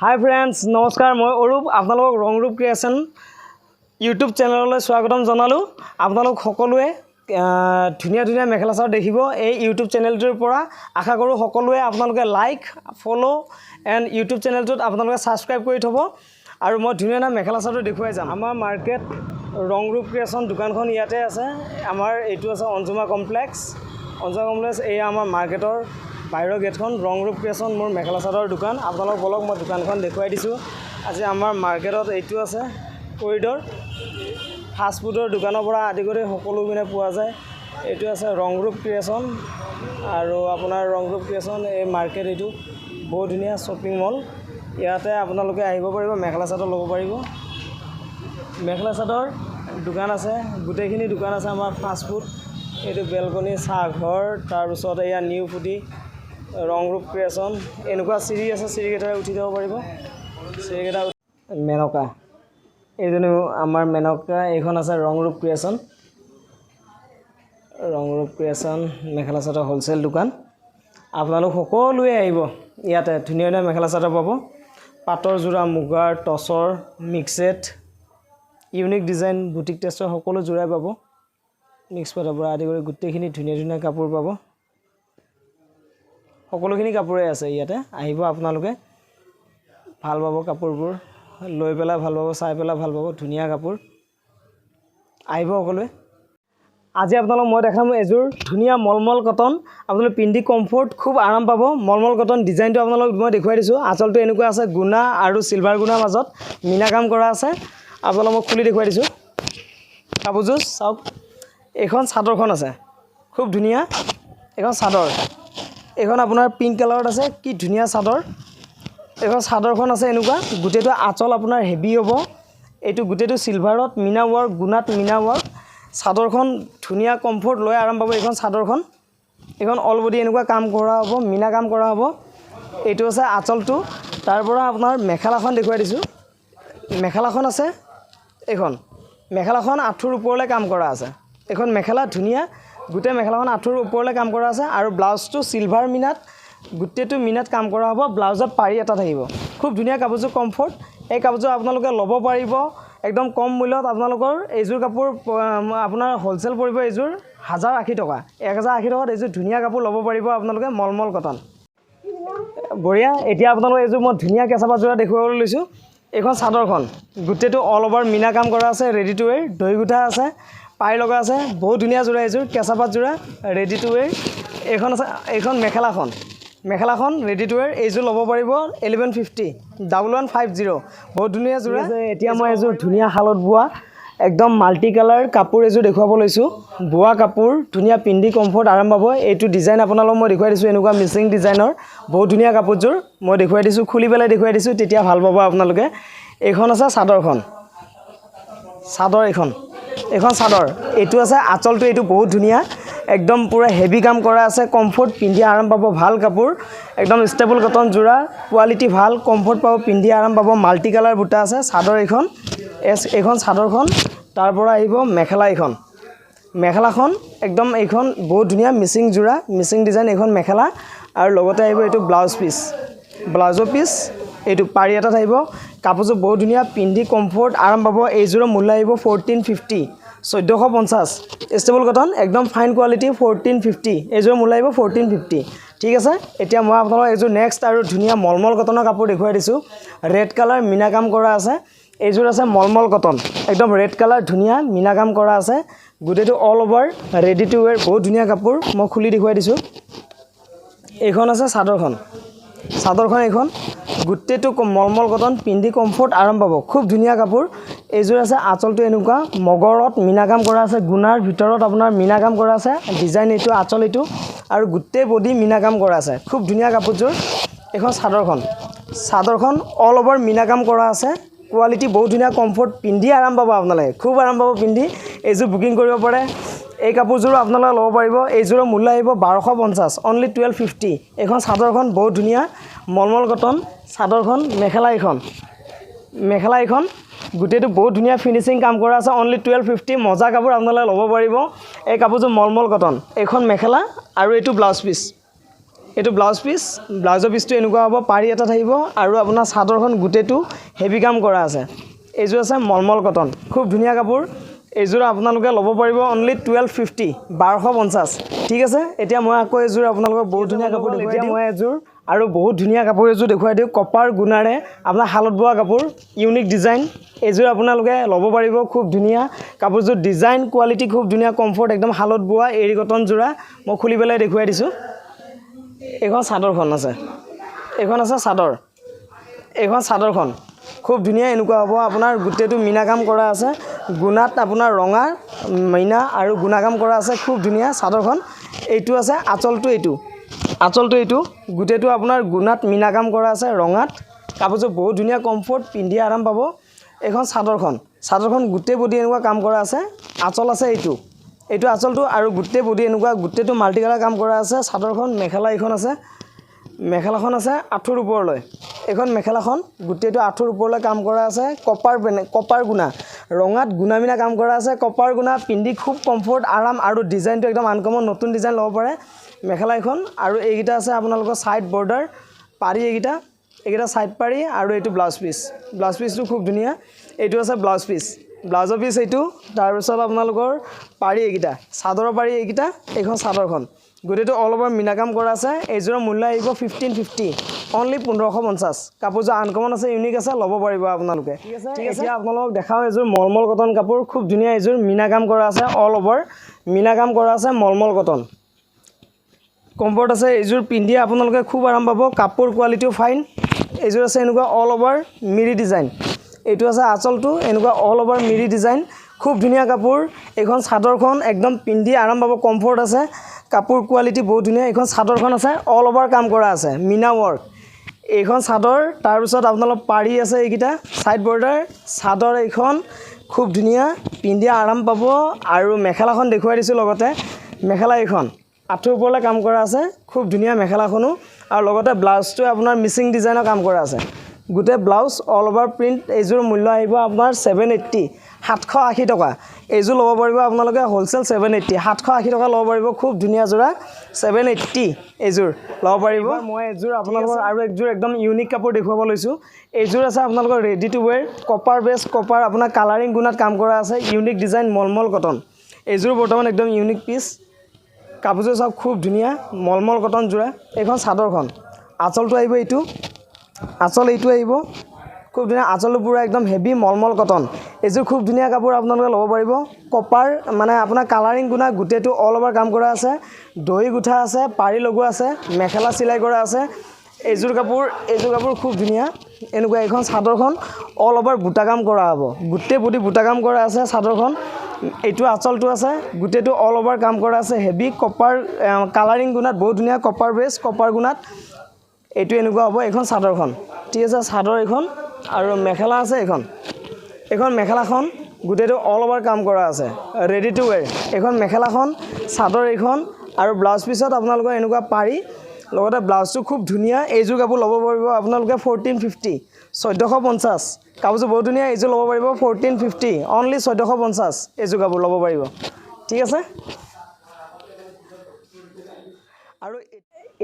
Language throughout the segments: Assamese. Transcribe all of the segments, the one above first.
হাই ফ্ৰেণ্ডছ, নমস্কাৰ। মই অৰূপ, আপোনালোকক ৰংৰূপ ক্ৰিয়েশ্যন ইউটিউব চেনেললৈ স্বাগতম জনালোঁ। আপোনালোক সকলোৱে ধুনীয়া ধুনীয়া মেখেলা চাদৰ দেখিব এই ইউটিউব চেনেলটোৰ পৰা। আশা কৰোঁ সকলোৱে আপোনালোকে লাইক, ফ'ল' এণ্ড ইউটিউব চেনেলটোত আপোনালোকে ছাবস্ক্ৰাইব কৰি থ'ব আৰু মই ধুনীয়া ধুনীয়া মেখেলা চাদৰ দেখুৱাই যাম। আমাৰ মাৰ্কেট ৰংৰূপ ক্ৰিয়েশ্যন দোকানখন ইয়াতে আছে। আমাৰ এইটো আছে অঞ্জুমা কমপ্লেক্স। অঞ্জুমা কমপ্লেক্স, এয়া আমাৰ মাৰ্কেটৰ বাহিৰৰ গেটখন। ৰংৰূপ ক্ৰিয়েশ্যন মোৰ মেখেলা চাদৰৰ দোকান। আপোনালোক বলক, মই দোকানখন দেখুৱাই দিছোঁ। আজি আমাৰ মাৰ্কেটত এইটো আছে কৰিডৰ, ফাষ্টফুডৰ দোকানৰ পৰা আদি কৰি সকলো পিনে পোৱা যায়। এইটো আছে ৰংৰূপ ক্ৰিয়েশ্যন আৰু আপোনাৰ ৰংৰূপ ক্ৰিয়েশ্যন এই মাৰ্কেট, এইটো বহুত ধুনীয়া শ্বপিং মল। ইয়াতে আপোনালোকে আহিব পাৰিব, মেখেলা চাদৰ ল'ব পাৰিব। মেখেলা চাদৰ দোকান আছে, গোটেইখিনি দোকান আছে। আমাৰ ফাষ্টফুড, এইটো বেলকনি, চাহঘৰ, তাৰপিছত এয়া নিউ ফুডি, ৰংৰূপ ক্ৰিয়েশ্যন। এনেকুৱা চিৰি আছে, চিৰিকেইটাৰে উঠি যাব পাৰিব। চিৰিকেইটা মেনকা, এইজনী আমাৰ মেনকা। এইখন আছে ৰংৰূপ creation. ৰংৰূপ creation mekhela chador wholesale দোকান। আপোনালোক সকলোৱে আহিব, ইয়াতে ধুনীয়া ধুনীয়া মেখেলা চাদৰ পাব। পাটৰ যোৰা, মুগাৰ, টচৰ, মিক্সেড, ইউনিক ডিজাইন, বুটিক টেষ্টৰ সকলো যোৰাই পাব। মিক্স পাটৰ পৰা আদি কৰি গোটেইখিনি ধুনীয়া ধুনীয়া কাপোৰ পাব। সকলোখিনি কাপোৰে আছে ইয়াতে। আহিব আপোনালোকে, ভাল পাব। কাপোৰবোৰ লৈ পেলাই ভাল পাব, চাই পেলাই ভাল পাব। ধুনীয়া কাপোৰ, আহিব সকলোৱে। আজি আপোনালোক মই দেখাম এযোৰ ধুনীয়া মলমল কটন। আপোনালোকে পিন্ধি কমফৰ্ট, খুব আৰাম পাব। মলমল কটন ডিজাইনটো আপোনালোক মই দেখুৱাই দিছোঁ। আচলটো এনেকুৱা আছে, গুণা আৰু চিলভাৰ গুণাৰ মাজত মীনা কাম কৰা আছে। আপোনালোক মই খুলি দেখুৱাই দিছোঁ। কাপোৰযোৰ চাওক। এইখন চাদৰখন আছে, খুব ধুনীয়া এইখন চাদৰ। এইখন আপোনাৰ পিংক কালাৰত আছে। কি ধুনীয়া চাদৰ! এইখন চাদৰখন আছে এনেকুৱা। গোটেইটো আঁচল আপোনাৰ হেভি হ'ব। এইটো গোটেইটো চিলভাৰত মীনা ৱৰ্ক, গুণাত মীনা ৱৰ্ক। চাদৰখন ধুনীয়া, কমফৰ্ট, লৈ আৰাম পাব। এইখন চাদৰখন, এইখন অল বডি এনেকুৱা কাম কৰা হ'ব, মীনা কাম কৰা হ'ব। এইটো আছে আঁচলটো। তাৰ পৰা আপোনাৰ মেখেলাখন দেখুৱাই দিছোঁ। মেখেলাখন আছে এইখন। মেখেলাখন আঁঠুৰ ওপৰলৈ কাম কৰা আছে। এইখন মেখেলা ধুনীয়া, গোটেই মেখেলাখন আঁঠুৰ ওপৰলৈ কাম কৰা আছে আৰু ব্লাউজটো চিলভাৰ মিনাত, গোটেইটো মিনাত কাম কৰা হ'ব। ব্লাউজত পাৰি এটা থাকিব। খুব ধুনীয়া কাপোৰযোৰ, কমফৰ্ট। এই কাপোৰযোৰ আপোনালোকে ল'ব পাৰিব একদম কম মূল্যত। আপোনালোকৰ এইযোৰ কাপোৰ আপোনাৰ হ'লচেল পৰিব এইযোৰ 1080 টকা। 1080 টকাত এইযোৰ ধুনীয়া কাপোৰ ল'ব পাৰিব আপোনালোকে, মলমল কটন। বঢ়িয়া। এতিয়া আপোনালোক এইযোৰ মই ধুনীয়া কেঁচা পাত যোৰা দেখুৱাবলৈ লৈছোঁ। এইখন চাদৰখন গোটেইটো অল অভাৰ মীনা কাম কৰা আছে, ৰেডি টু ৱেৰ, দহি গুঠা আছে, পাৰি লগা আছে। বহুত ধুনীয়া যোৰা এইযোৰ, কেঁচা পাত যোৰা, ৰেডি টু ৱেৰ। এইখন আছে, এইখন মেখেলাখন, মেখেলাখন ৰেডি টু ৱেৰ। এইযোৰ ল'ব পাৰিব 1150, 1150। বহুত ধুনীয়া যোৰা। এতিয়া মই এযোৰ ধুনীয়া শালত বোৱা একদম মাল্টি কালাৰ কাপোৰ এযোৰ দেখুৱাব লৈছোঁ। বোৱা কাপোৰ, ধুনীয়া, পিন্ধি কমফৰ্ট, আৰাম পাব। এইটো ডিজাইন আপোনালোকক মই দেখুৱাই দিছোঁ, এনেকুৱা মিচিং ডিজাইনৰ বহুত ধুনীয়া কাপোৰযোৰ মই দেখুৱাই দিছোঁ। খুলি পেলাই দেখুৱাই দিছোঁ, তেতিয়া ভাল পাব আপোনালোকে। এইখন আছে চাদৰখন, চাদৰ এইখন, এইখন চাদৰ। এইটো আছে আঁচলটো। এইটো বহুত ধুনীয়া, একদম পূৰা হেভি কাম কৰা আছে। কমফৰ্ট, পিন্ধি আৰাম পাব। ভাল কাপোৰ, একদম ষ্টেবল কটন যোৰা, কোৱালিটি ভাল, কমফৰ্ট পাব, পিন্ধি আৰাম পাব। মাল্টি কালাৰ বুটা আছে। চাদৰ এইখন এছ, এইখন চাদৰখন। তাৰ পৰা আহিব মেখেলা এইখন। মেখেলাখন একদম এইখন বহুত ধুনীয়া মিচিং যোৰা, মিচিং ডিজাইন। এইখন মেখেলা আৰু লগতে আহিব এইটো ব্লাউজ পিচ। ব্লাউজৰ পিচ এইটো পাৰি এটা থাকিব। কাপোৰযোৰ বহুত ধুনীয়া, পিন্ধি কমফৰ্ট, আৰাম পাব। এইযোৰৰ মূল্য আহিব 1450, 1450। ষ্টেবল কটন, একদম ফাইন কোৱালিটি, 1450। এইযোৰৰ মূল্য আহিব 1450। ঠিক আছে, এতিয়া মই আপোনালোকক এইযোৰ নেক্সট আৰু ধুনীয়া মলমল কটনৰ কাপোৰ দেখুৱাই দিছোঁ। ৰেড কালাৰ, মীনা কাম কৰা আছে। এইযোৰ আছে মলমল কটন, একদম ৰেড কালাৰ, ধুনীয়া মীনা কাম কৰা আছে। গোটেইটো all over ready to wear, বহুত ধুনীয়া কাপোৰ। মই খুলি দেখুৱাই দিছোঁ। এইখন আছে চাদৰখন, চাদৰখন এইখন। গোটেইটো মলমল কটন, পিন্ধি কমফৰ্ট, আৰাম পাব। খুব ধুনীয়া কাপোৰ। এইযোৰ আছে আঁচলটো এনেকুৱা, মগৰত মীনা কাম কৰা আছে। গুণাৰ ভিতৰত আপোনাৰ মীনা কাম কৰা আছে। ডিজাইন এইটো, আঁচল এইটো আৰু গোটেই বডি মীনা কাম কৰা আছে। খুব ধুনীয়া কাপোৰযোৰ। এইখন চাদৰখন, চাদৰখন অল অভাৰ মীনা কাম কৰা আছে। কোৱালিটি বহুত ধুনীয়া, কমফৰ্ট, পিন্ধি আৰাম পাব আপোনালোকে, খুব আৰাম পাব পিন্ধি। এইযোৰ বুকিং কৰিব পাৰে। এই কাপোৰযোৰো আপোনালোকে ল'ব পাৰিব। এইযোৰৰ মূল্য আহিব 1250, অনলি 1250। এইখন চাদৰখন বহুত ধুনীয়া মলমল কটন চাদৰখন। মেখেলা এইখন, মেখেলা এইখন। গোটেইটো বহুত ধুনীয়া ফিনিচিং কাম কৰা আছে। অনলি 1250। মজা কাপোৰ, আপোনালোকে ল'ব পাৰিব। এই কাপোৰযোৰ মলমল কটন। এইখন মেখেলা আৰু এইটো ব্লাউজ পিচ। এইটো ব্লাউজ পিচ, ব্লাউজৰ পিচটো এনেকুৱা হ'ব, পাৰি এটা থাকিব আৰু আপোনাৰ চাদৰখন গোটেইটো হেভি কাম কৰা আছে। এইযোৰ আছে মলমল কটন, খুব ধুনীয়া কাপোৰ। এইযোৰ আপোনালোকে ল'ব পাৰিব অনলি 1250, 1250। ঠিক আছে, এতিয়া মই আকৌ এযোৰ আপোনালোকক বহুত ধুনীয়া কাপোৰ দেখুৱাই দিওঁ। মই এযোৰ আৰু বহুত ধুনীয়া কাপোৰ এযোৰ দেখুৱাই দিওঁ। কপাৰ গুণাৰে আপোনাৰ শালত বোৱা কাপোৰ, ইউনিক ডিজাইন। এইযোৰ আপোনালোকে ল'ব পাৰিব। খুব ধুনীয়া কাপোৰযোৰ, ডিজাইন কোৱালিটি খুব ধুনীয়া, কমফৰ্ট একদম। শালত বোৱা এৰী কটন যোৰা মই খুলি পেলাই দেখুৱাই দিছোঁ। এইখন চাদৰখন আছে, এইখন আছে চাদৰ। এইখন চাদৰখন খুব ধুনীয়া, এনেকুৱা হ'ব আপোনাৰ। গোটেইটো মীনা কাম কৰা আছে গুণাত, আপোনাৰ ৰঙা মীনা আৰু গুণা কাম কৰা আছে। খুব ধুনীয়া চাদৰখন। এইটো আছে আঁচলটো, এইটো আঁচলটো। এইটো গোটেইটো আপোনাৰ গুণাত মীনা কাম কৰা আছে ৰঙাত। কাপোৰযোৰ বহুত ধুনীয়া, কমফৰ্ট, পিন্ধি আৰাম পাব। এইখন চাদৰখন, চাদৰখন গোটেই বডি এনেকুৱা কাম কৰা আছে। আঁচল আছে এইটো, এইটো আঁচলটো আৰু গোটেই বডি এনেকুৱা গোটেইটো মাল্টি কালাৰ কাম কৰা আছে চাদৰখন। মেখেলা এইখন আছে, মেখেলাখন আছে আঁঠুৰ ওপৰলৈ। এইখন মেখেলাখন গোটেইটো আঁঠুৰ ওপৰলৈ কাম কৰা আছে। কপাৰ পেনে কপাৰ গুণা, ৰঙাত গুণা মিনা কাম কৰা আছে। কপাৰ গুণা, পিন্ধি খুব কমফৰ্ট, আৰাম আৰু ডিজাইনটো একদম আনকমন, নতুন ডিজাইন, ল'ব পাৰে। মেখেলা এইখন আৰু এইকেইটা আছে আপোনালোকৰ ছাইড বৰ্ডাৰ পাৰি। এইকেইটা, এইকেইটা ছাইড পাৰি আৰু এইটো ব্লাউজ পিচ। ব্লাউজ পিচটো খুব ধুনীয়া। এইটো আছে ব্লাউজ পিচ, ব্লাউজৰ পিচ এইটো। তাৰপিছত আপোনালোকৰ পাৰি এইকেইটা, চাদৰৰ পাৰি এইকেইটা। এইখন চাদৰখন গোটেইটো অল অভাৰ মীনা কাম কৰা আছে। এইযোৰৰ মূল্য আহিব 1550 অনলি, 1550। কাপোৰযোৰ আনকমন আছে, ইউনিক আছে, ল'ব পাৰিব আপোনালোকে। ঠিক আছে, এতিয়া আপোনালোকক দেখাওঁ এযোৰ মলমল কটন কাপোৰ। খুব ধুনীয়া এযোৰ, মীনা কাম কৰা আছে, অল অভাৰ মীনা কাম কৰা আছে। মলমল কটন, কমফৰ্ট আছে। এইযোৰ পিন্ধি আপোনালোকে খুব আৰাম পাব। কাপোৰ কোৱালিটিও ফাইন। এইযোৰ আছে এনেকুৱা অল অভাৰ মিৰি ডিজাইন। এইটো আছে আঁচলটো, এনেকুৱা অল অভাৰ মিৰি ডিজাইন। খুব ধুনীয়া কাপোৰ। এইখন চাদৰখন একদম পিন্ধি আৰাম পাব, কমফৰ্ট আছে, কাপোৰ কোৱালিটি বহুত ধুনীয়া। এইখন চাদৰখন আছে, অল অভাৰ কাম কৰা আছে, মীনা ৱৰ্ক। এইখন চাদৰ, তাৰপিছত আপোনালোক পাৰি আছে এইকেইটা ছাইড বৰ্ডাৰ। চাদৰ এইখন খুব ধুনীয়া, পিন্ধি আৰাম পাব। আৰু মেখেলাখন দেখুৱাই দিছোঁ লগতে। মেখেলা এইখন আঁঠুৰ ওপৰলৈ কাম কৰা আছে, খুব ধুনীয়া মেখেলাখনো। আৰু লগতে ব্লাউজটো আপোনাৰ মিচিং ডিজাইনৰ কাম কৰা আছে, গোটেই ব্লাউজ অল অভাৰ প্ৰিণ্ট। এইযোৰ মূল্য আহিব আপোনাৰ 780, 780 টকা। এইযোৰ ল'ব পাৰিব আপোনালোকে হ'লচেল 780, 780 টকা ল'ব পাৰিব। খুব ধুনীয়া যোৰা, 780 এইযোৰ ল'ব পাৰিব। মই এযোৰ আপোনালোকৰ আৰু একযোৰ একদম ইউনিক কাপোৰ দেখুৱাব লৈছোঁ। এইযোৰ আছে আপোনালোকৰ ready to wear, copper base, copper আপোনাৰ কালাৰিং গুণাত কাম কৰা আছে। ইউনিক ডিজাইন, মলমল কটন। এইযোৰ বৰ্তমান একদম ইউনিক পিচ। কাপোৰযোৰ চাওক, খুব ধুনীয়া মলমল কটন যোৰা। এইখন চাদৰখন, আঁচলটো আহিব এইটো, আঁচল এইটো আহিব। খুব ধুনীয়া আঁচলটো, পূৰা একদম হেভি মলমল কটন। এইযোৰ খুব ধুনীয়া কাপোৰ, আপোনালোকে ল'ব পাৰিব। কপাৰ মানে আপোনাৰ কালাৰিং গুণা, গোটেইটো অল অভাৰ কাম কৰা আছে। দহি গুঠা আছে, পাৰি লগোৱা আছে, মেখেলা চিলাই কৰা আছে। এইযোৰ কাপোৰ খুব ধুনীয়া। এনেকুৱা এইখন চাদৰখন অল অভাৰ বুটা কাম কৰা হ'ব, গোটেই বডি বুটা কাম কৰা আছে চাদৰখন। এইটো আঁচলটো আছে, গোটেইটো অল অভাৰ কাম কৰা আছে হেভি কপাৰ কালাৰিং গুণাত, বহুত ধুনীয়া কপাৰ বেছ, কপাৰ গুণাত। এইটো এনেকুৱা হ'ব এইখন চাদৰখন। ঠিক আছে, চাদৰ এইখন আৰু মেখেলা আছে এইখন। এইখন মেখেলাখন গোটেইটো অল অভাৰ কাম কৰা আছে, ৰেডি টু ৱেৰ। এইখন মেখেলাখন, চাদৰ এইখন আৰু ব্লাউজ পিছত আপোনালোকৰ এনেকুৱা পাৰি, লগতে ব্লাউজটো খুব ধুনীয়া। এইযোৰ কাপোৰ ল'ব পাৰিব আপোনালোকে 1450, 1450। কাপোৰযোৰ বহুত ধুনীয়া। এইযোৰ ল'ব পাৰিব 1450 অনলি, 1450 এইযোৰ কাপোৰ ল'ব পাৰিব। ঠিক আছে, আৰু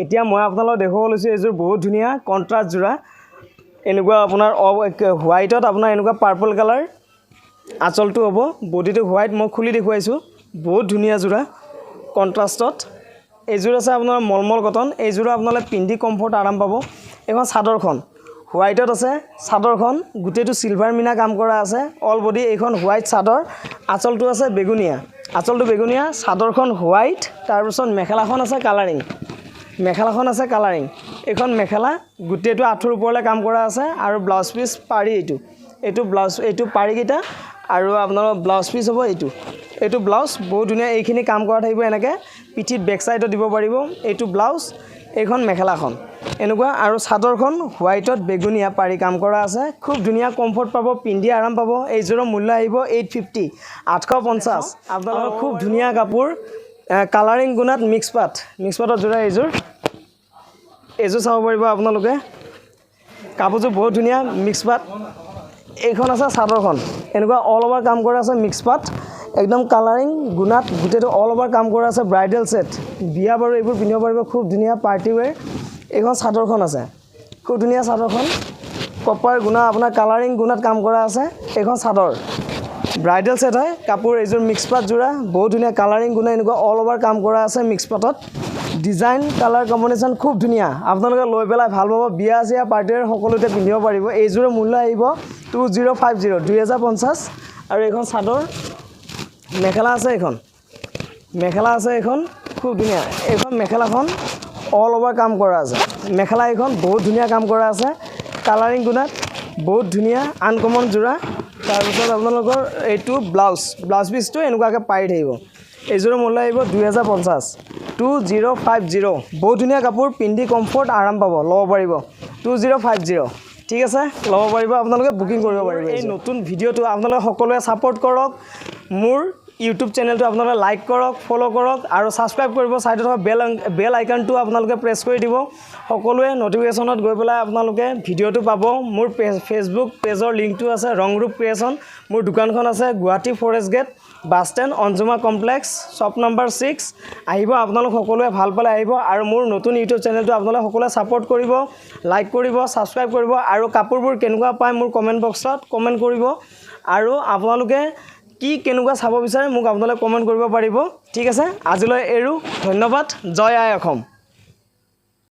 এতিয়া মই আপোনালোকক দেখুৱাব লৈছোঁ এইযোৰ বহুত ধুনীয়া কণ্ট্ৰাষ্ট যোৰা। এনেকুৱা আপোনাৰ অফ হোৱাইটত আপোনাৰ এনেকুৱা পাৰ্পল কালাৰ আঁচলটো হ'ব, বডিটো হোৱাইট। মই খুলি দেখুৱাইছোঁ। বহুত ধুনীয়া যোৰা কণ্ট্ৰাষ্টত। এইযোৰ আছে আপোনাৰ মলমল কটন। এইযোৰো আপোনালোকে পিন্ধি কমফৰ্ট, আৰাম পাব। এইখন চাদৰখন হোৱাইটত আছে। চাদৰখন গোটেইটো চিলভাৰ মিনা কাম কৰা আছে অল বডি। এইখন হোৱাইট চাদৰ, আঁচলটো আছে বেগুনীয়া, আঁচলটো বেগুনীয়া, চাদৰখন হোৱাইট। তাৰপিছত মেখেলাখন আছে কালাৰিং, মেখেলাখন আছে কালাৰিং। এইখন মেখেলা গোটেইটো আঁঠুৰ ওপৰলৈ কাম কৰা আছে আৰু ব্লাউজ পিচ পাৰি এইটো, এইটো ব্লাউজ, এইটো পাৰিকেইটা আৰু আপোনালোকৰ ব্লাউজ পিচ হ'ব এইটো। এইটো ব্লাউজ বহুত ধুনীয়া, এইখিনি কাম কৰা থাকিব এনেকৈ, পিঠিত বেক চাইডত দিব পাৰিব। এইটো ব্লাউজ, এইখন মেখেলাখন এনেকুৱা আৰু চাদৰখন হোৱাইটত বেগুনীয়া পাৰি কাম কৰা আছে। খুব ধুনীয়া, কমফৰ্ট পাব, পিন্ধি আৰাম পাব। এইযোৰৰ মূল্য আহিব 850, 850। আপোনালোকৰ খুব ধুনীয়া কাপোৰ, কালাৰিং গুণাত মিক্স পাট, মিক্স পাটৰ যোৰা এইযোৰ। এইযোৰ চাব পাৰিব আপোনালোকে। কাপোৰযোৰ বহুত ধুনীয়া মিক্স পাট। এইখন আছে চাদৰখন, এনেকুৱা অল অভাৰ কাম কৰা আছে মিক্স পাট। একদম কালাৰিং গুণাত গোটেইটো অল অভাৰ কাম কৰা আছে। ব্ৰাইডেল ছেট, বিয়া বাৰু এইবোৰ পিন্ধিব পাৰিব, খুব ধুনীয়া পাৰ্টি ৱেৰ। এইখন চাদৰখন আছে, খুব ধুনীয়া চাদৰখন, কপাৰ গুণা, আপোনাৰ কালাৰিং গুণাত কাম কৰা আছে। এইখন চাদৰ ব্ৰাইডেল ছেট হয় কাপোৰ। এইযোৰ মিক্স পাট যোৰা, বহুত ধুনীয়া কালাৰিং গুণা, এনেকুৱা অল অভাৰ কাম কৰা আছে মিক্স পাটত। ডিজাইন, কালাৰ কম্বিনেশ্যন খুব ধুনীয়া। আপোনালোকে লৈ পেলাই ভাল পাব। বিয়া চিয়া, পাৰ্টিৰ সকলোতে পিন্ধিব পাৰিব। এইযোৰৰ মূল্য আহিব 2050, 2050। আৰু এইখন চাদৰ, মেখেলা আছে এইখন, মেখেলা আছে এইখন, খুব ধুনীয়া। এইখন মেখেলাখন অল অভাৰ কাম কৰা আছে। মেখেলা এইখন বহুত ধুনীয়া কাম কৰা আছে, কালাৰিং গুণাত বহুত ধুনীয়া আনকমন যোৰা। তাৰপিছত আপোনালোকৰ এইটো ব্লাউজ, ব্লাউজ পিচটো এনেকুৱাকৈ পাৰি থাকিব। এইযোৰৰ মূল্য আহিব 2050, 2050। বহুত ধুনীয়া কাপোৰ, পিন্ধি কমফৰ্ট, আৰাম পাব, ল'ব পাৰিব। 2050। ঠিক আছে, ল'ব পাৰিব আপোনালোকে, বুকিং কৰিব পাৰিব। এই নতুন ভিডিঅ'টো আপোনালোকে সকলোৱে ছাপোৰ্ট কৰক। মোৰ ইউটিউব চেনেলটো আপোনালোকে লাইক কৰক, ফ'ল' কৰক আৰু ছাবস্ক্ৰাইব কৰিব। ছাইডত থকা বেল আইকনটো আপোনালোকে প্ৰেছ কৰি দিব। সকলোৱে ন'টিফিকেশ্যনত গৈ পেলাই আপোনালোকে ভিডিঅ'টো পাব। মোৰ ফেচবুক পেজৰ লিংকটো আছে ৰংৰূপ ক্ৰিয়েশ্যন। মোৰ দোকানখন আছে Guwahati, forest gate bus stand, Anjuma complex, shop number 6। আহিব আপোনালোক সকলোৱে, ভাল পালে আহিব। আৰু মোৰ নতুন ইউটিউব চেনেলটো আপোনালোকে সকলোৱে ছাপোৰ্ট কৰিব, লাইক কৰিব, ছাবস্ক্ৰাইব কৰিব আৰু কাপোৰবোৰ কেনেকুৱা পায় মোৰ কমেণ্ট বক্সত কমেণ্ট কৰিব। আৰু আপোনালোকে কি কেনেকুৱা চাব বিচাৰে, মোক আপোনালোকে কমেণ্ট কৰিব পাৰিব। ঠিক আছে, আজিলৈ এৰোঁ। ধন্যবাদ। জয় আই অসম।